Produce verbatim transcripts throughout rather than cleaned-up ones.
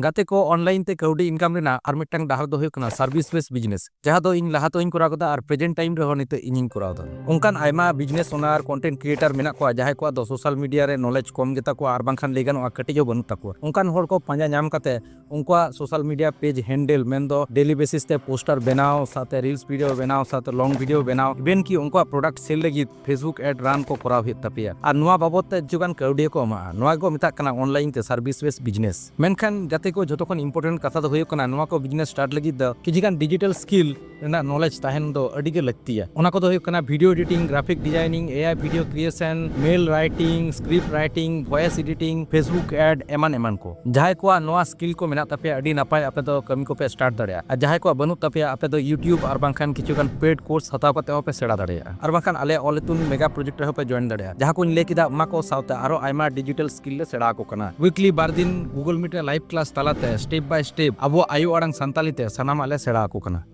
ᱜᱟᱛᱮ ᱠᱚ, online ᱛᱮ ᱠᱟᱹᱣᱰᱤ income ᱨᱮᱱᱟᱜ ᱟᱨ ᱢᱤᱫᱴᱟᱝ ᱰᱟᱦᱟᱨ ᱫᱚ ᱦᱩᱭᱩᱜ ᱠᱟᱱᱟ service based business, ᱡᱟᱦᱟᱸ ᱫᱚ ᱤᱧ ᱞᱟᱦᱟ ᱛᱮᱦᱚᱸᱧ ᱠᱚᱨᱟᱣ ᱠᱟᱫᱟ ᱟᱨ present time ᱨᱮᱦᱚᱸ ᱱᱤᱛᱚᱜ ᱤᱧᱤᱧ ᱠᱚᱨᱟᱣ ᱫᱟ᱾ ᱚᱱᱠᱟᱱ ᱟᱭᱢᱟ business owner, content creator ᱢᱮᱱᱟᱜ ᱠᱚᱣᱟ ᱡᱟᱦᱟᱸᱭ ᱠᱚᱣᱟᱜ ᱫᱚ social media ᱨᱮ knowledge ᱠᱚᱢ ᱜᱮᱛᱟ ᱠᱚᱣᱟ ᱟᱨ ᱵᱟᱝᱠᱷᱟᱱ ᱞᱟᱹᱭ ᱜᱟᱱᱚᱜᱼᱟ ᱠᱟᱹᱴᱤᱡ ᱦᱚᱸ ᱵᱟᱹᱱᱩᱜ ᱛᱟᱠᱚᱣᱟ᱾ ᱚᱱᱠᱟᱱ ᱦᱚᱲ ᱠᱚ ᱯᱟᱸᱡᱟ ᱧᱟᱢ ᱠᱟᱛᱮ ᱩᱱᱠᱩᱣᱟᱜ social media page handle, ᱢᱮᱱᱫᱚ daily basis ᱛᱮ poster ᱵᱮᱱᱟᱣ ᱥᱟᱶᱛᱮ reels video ᱵᱮᱱᱟᱣ ᱥᱟᱶᱛᱮ long video ᱵᱮᱱᱟᱣ, even ᱠᱤ ᱩᱱᱠᱩᱣᱟᱜ product sale ᱞᱟᱹᱜᱤᱫ Facebook ad run ᱠᱚ ᱠᱚᱨᱟᱣ ᱦᱩᱭᱩᱜ ᱛᱟᱯᱮᱭᱟ᱾ ᱟᱨ ᱱᱚᱣᱟ ᱵᱟᱵᱚᱫ ᱛᱮ ᱠᱤᱪᱷᱩᱜᱟᱱ ᱠᱟᱹᱣᱰᱤ ᱠᱚ ᱮᱢᱟᱜᱼᱟ᱾ ᱱᱚᱣᱟ ᱜᱮᱠᱚ ᱢᱮᱛᱟᱜ ᱠᱟᱱᱟ online ᱛᱮ service based business᱾ ᱢᱮᱱᱠᱷᱟᱱ ᱜᱟᱛᱮ ᱠᱚ, ᱡᱷᱚᱛᱚ ᱠᱷᱚᱱ important ᱠᱟᱛᱷᱟ ᱫᱚ ᱦᱩᱭᱩᱜ ᱠᱟᱱᱟ, ᱱᱚᱣᱟ ᱠᱚ business start ᱞᱟᱹᱜᱤᱫ ᱫᱚ ᱠᱤᱪᱷᱩᱜᱟᱱ digital skill ᱨᱮᱱᱟᱜ knowledge ᱛᱟᱦᱮᱱ ᱫᱚ ᱟᱹᱰᱤ ᱜᱮ ᱞᱟᱹᱠᱛᱤᱭᱟ᱾ ᱚᱱᱟ ᱠᱚᱫᱚ ᱦᱩᱭᱩᱜ ᱠᱟᱱᱟ video editing, graphic designing, A I video creation, mail writing, script writing, voice editing, Facebook ad, ᱮᱢᱟᱱ ᱮᱢᱟᱱ ᱠᱚ᱾ ᱡᱟᱦᱟᱸᱭ ᱠᱚᱣᱟᱜ ᱱᱚᱣᱟ skill ᱠᱚ ᱢᱮᱱᱟᱜ ᱛᱟᱯᱮᱭᱟ, ᱟᱹᱰᱤ ᱱᱟᱯᱟᱭ, ᱟᱯᱮ ᱫᱚ ᱠᱟᱹᱢᱤ ᱠᱚᱯᱮ start ᱫᱟᱲᱮᱭᱟᱜᱼᱟ᱾ ᱟᱨ ᱡᱟᱦᱟᱸᱭ ᱠᱚᱣᱟᱜ ᱵᱟᱹᱱᱩᱜ ᱛᱟᱯᱮᱭᱟ, ᱟᱯᱮ ᱫᱚ YouTube ᱟᱨ ᱵᱟᱝᱠᱷᱟᱱ ᱠᱤᱪᱷᱩᱜᱟᱱ paid course ᱦᱟᱛᱟᱣ ᱠᱟᱛᱮ ᱦᱚᱸᱯᱮ ᱥᱮᱬᱟ ᱫᱟᱲᱮᱭᱟᱜᱼᱟ᱾ ᱟᱨ ᱵᱟᱝᱠᱷᱟᱱ ᱟᱞᱮᱭᱟᱜ ᱚᱞ ᱤᱛᱩᱱ mega project ᱨᱮᱦᱚᱸ ᱯᱮ join ᱫᱟᱲᱮᱭᱟᱜᱼᱟ᱾ ᱡᱟᱦᱟᱸ ᱠᱚᱧ ᱞᱟᱹᱭ ᱠᱮᱫᱟ, ᱚᱱᱟ ᱠᱚ ᱥᱟᱶᱛᱮ ᱟᱨᱚ ᱟᱭᱢᱟ digital skill ᱞᱮ ᱥᱮᱬᱟ ᱟᱠᱚ ᱠᱟᱱᱟ᱾ Weekly ᱵᱟᱨ ᱫᱤᱱ Google Meet ᱨᱮ live class ᱛᱟᱞᱟᱛᱮ step by step ᱟᱵᱚᱣᱟᱜ ᱟᱭᱳ ᱟᱲᱟᱝ ᱥᱟᱱᱛᱟᱞᱤ ᱛᱮ ᱥᱟᱱᱟᱢᱟᱜ ᱞᱮ ᱥᱮᱬᱟ ᱟᱠᱚ ᱠᱟᱱᱟ᱾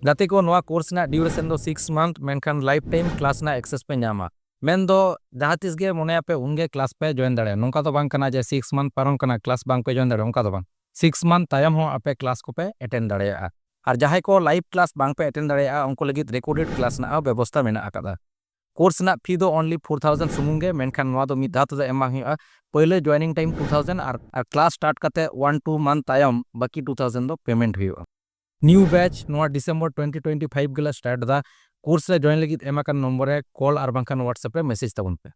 ᱜᱟᱛᱮ ᱠᱚ, ᱱᱚᱣᱟ course ᱨᱮᱱᱟᱜ duration ᱫᱚ six month, ᱢᱮᱱᱠᱷᱟᱱ life time class ᱨᱮᱱᱟᱜ access ᱯᱮ ᱧᱟᱢᱟ᱾ ᱢᱮᱱᱫᱚ ᱡᱟᱦᱟᱸ ᱛᱤᱥ ᱜᱮ ᱢᱚᱱᱮᱭᱟᱯᱮ ᱩᱱᱜᱮ class ᱯᱮ join ᱫᱟᱲᱮᱭᱟᱜᱼᱟ᱾ ᱱᱚᱝᱠᱟ ᱫᱚ ᱵᱟᱝ ᱠᱟᱱᱟ ᱡᱮ six month ᱯᱟᱨᱚᱢ ᱠᱟᱱᱟ class ᱵᱟᱝ ᱯᱮ join ᱫᱟᱲᱮᱭᱟᱜᱼᱟ, ᱚᱱᱠᱟ ᱫᱚ ᱵᱟᱝ᱾ Six month ᱛᱟᱭᱚᱢ ᱦᱚᱸ ᱟᱯᱮ class ᱠᱚᱯᱮ attend ᱫᱟᱲᱮᱭᱟᱜᱼᱟ᱾ ᱟᱨ ᱡᱟᱦᱟᱸᱭ ᱠᱚ live class ᱵᱟᱝ ᱯᱮ attend ᱫᱟᱲᱮᱭᱟᱜᱼᱟ, ᱩᱱᱠᱩ ᱞᱟᱹᱜᱤᱫ recorded class ᱨᱮᱱᱟᱜ ᱦᱚᱸ ᱵᱮᱵᱚᱥᱛᱟ ᱢᱮᱱᱟᱜ ᱟᱠᱟᱫᱟ᱾ Course ᱨᱮᱱᱟᱜ fee ᱫᱚ only four thousand ᱥᱩᱢᱩᱝ ᱜᱮ, ᱢᱮᱱᱠᱷᱟᱱ ᱱᱚᱣᱟ ᱫᱚ ᱢᱤᱫ ᱫᱷᱟᱣ ᱛᱮᱫᱚ ᱮᱢ ᱵᱟᱝ ᱦᱩᱭᱩᱜᱼᱟ᱾ ᱯᱳᱭᱞᱳ joining time two thousand ᱟᱨ, ᱟᱨ class start ᱠᱟᱛᱮ one two month ᱛᱟᱭᱚᱢ ᱵᱟᱹᱠᱤ two thousand ᱫᱚ payment ᱦᱩᱭᱩᱜᱼᱟ᱾ New batch ᱱᱚᱣᱟ December twenty twenty five ᱜᱮᱞᱮ start ᱮᱫᱟ᱾ Course ᱨᱮ join ᱞᱟᱹᱜᱤᱫ ᱮᱢ ᱟᱠᱟᱱ ᱱᱚᱢᱵᱚᱨ ᱨᱮ call ᱟᱨ ᱵᱟᱝᱠᱷᱟᱱ WhatsApp ᱨᱮ message ᱛᱟᱵᱚᱱ ᱯᱮ᱾